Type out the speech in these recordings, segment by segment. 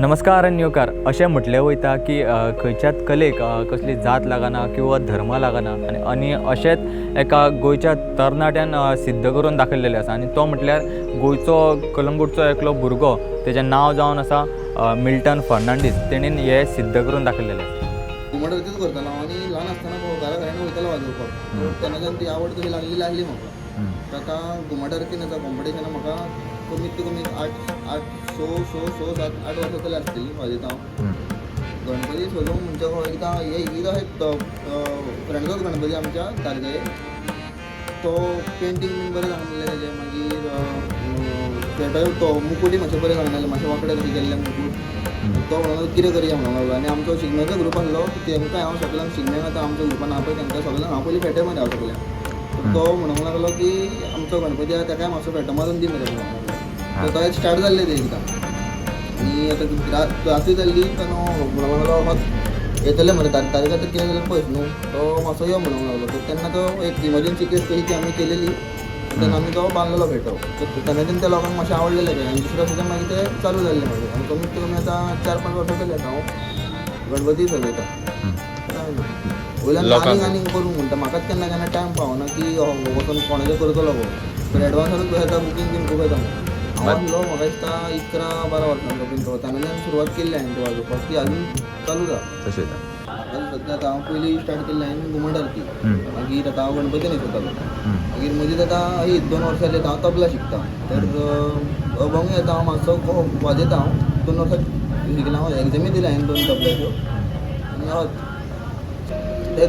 नमस्कार आनी येवकार. अशें म्हटलें वयता की खंयच्याच कलेक कसली जात लागना किंवा धर्म लागना आनी अशेंच एका गोंयच्या तरणाट्यान सिद्ध करून दाखयलेलें आसा आनी तो म्हटल्यार गोंयचो कलंगूटचो एकलो भुरगो, तेजें नांव जावन आसा मिल्टन फर्नांडीस. तेणेन हें सिद्ध करून दाखयलेलें आसा. घुमट आरतीच करतालो हांव आनी ल्हान आसतना घरा घरान वयतालो वाजोवपाक. तेन्नाच्यान ती आवड तशी लागली लागली म्हाका. तर आतां घुमट आरतीन आतां कॉम्पिटिशनाक म्हाका कमीत कमी आठ आठ स स स सात आठ वर्सां तरी आसतली वाजयता हांव. गणपती सजोवंक म्हणचे एकदां हे एकदां एक फ्रेंडाचोच गणपती आमच्या तारगे, तो पेंटींग बीन बरें सांगलें तेजें. मागीर खेळटा तो मुकुटी मातशें बरें सांगलें, मातशें वांकडें कशें केल्लें मुकूट. तो म्हणून कितें करया म्हणूंक लागलो. आनी आमचो शिगम्याचो ग्रूप आसलो, तेंकां हांव सगल्यांक शिगम्याक आतां आमच्या ग्रुपान आपय तांकां सगल्यांक हांव पयलीं फेटे मारी हांव सगल्यांक. तो म्हणूंक लागलो की आमचो गणपती आहा ताकाय मातसो फेटो मारून दी मरे म्हणूंक लागलो. तर स्टार्ट जाल्लें तें एकदां. आनी आतां रातूय जाल्ली तेन्ना म्हणूंक लागलो होच येतले मरे तारीख आतां कितें जाल्यार पळय न्हू, तो मातसो यो म्हणूंक लागलो. तर तेन्ना तो एक इमर्जन्सी केस कशी ती आमी केलेली. तेन्ना आमी तो बांदलेलो फेटो. तर तेन्नाच्यान त्या लोकांक मातशें आवडलेलें तें आनी दुसऱ्या वर्साच्यान मागीर तें चालू जाल्लें मागीर. आनी कमीत कमी आतां 4-5 वर्सां जालीं आतां हांव गणपती सजयता. काय ना वयल्यान आनीक आनीक करूंक म्हणटा. म्हाकाच केन्ना केन्ना टायम पावना की वचोन कोणाचें करतलो गो. तर एडवान्सानूच येता बुकींग बीन खूब येता. हांव आसलो म्हाका दिसता 11-12 वर्सांचो बीन तो, तेन्नाच्यान सुरवात केल्ली हांवें ती वाजोवपाक, ती अजून चालू आसा. तशें म्हाका सद्या आतां हांव पयलीं स्टार्ट केल्लें हांवें घुमट आरती, मागीर आतां हांव गणपती न्हेसयतालो, मागीर मदींच आतां ही 2 वर्सां जालीं हांव तबला शिकता. तर अभंग येता हांव मातसो वाजयता. हांव 2 वर्सां शिकला, हांव एग्जामी दिल्या हांवें 2 तबल्याच्यो. आनी हय तें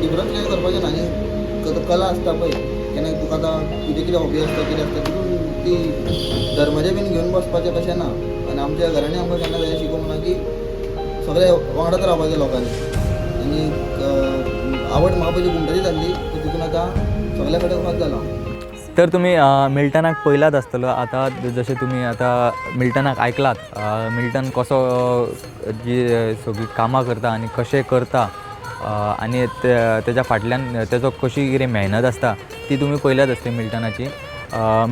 डिफरंस कितें करपाचें ना. आनी कला आसता पळय, केन्ना तुका आतां तुजें कितें हॉबी आसता कितें आसता तितून ती धर्माचें बीन घेवन बसपाचें तशें ना. आनी आमच्या घरांनी आमकां केन्ना तशें शिकोवंक ना की सगळे वांगडाच रावपाचें लोकांनी. आनी आवड म्हाका पयलीं घुमटाची जाल्ली, तर तितून आतां सगल्या कडेन वच जाला. तर तुमी मिल्टनाक पळयलात आसतलो. आतां जशें तुमी आतां मिल्टनाक आयकलात, मिल्टन कसो जी सगळीं कामां करता आनी कशें करता आनी तेज्या फाटल्यान तेजो कशी कितें मेहनत आसता ती तुमी पळयल्यात आसतली मिल्टनाची.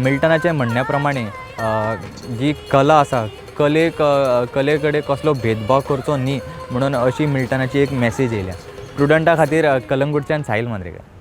मिल्टनाच्या म्हणण्या प्रमाणे जी कला आसा, कलेक कले कडेन कसलो भेदभाव करचो न्ही म्हणून अशी मिल्टनाची एक मॅसेज येयल्या. प्रुडंटा खातीर कलंगूटच्यान साहील मांद्रेकर.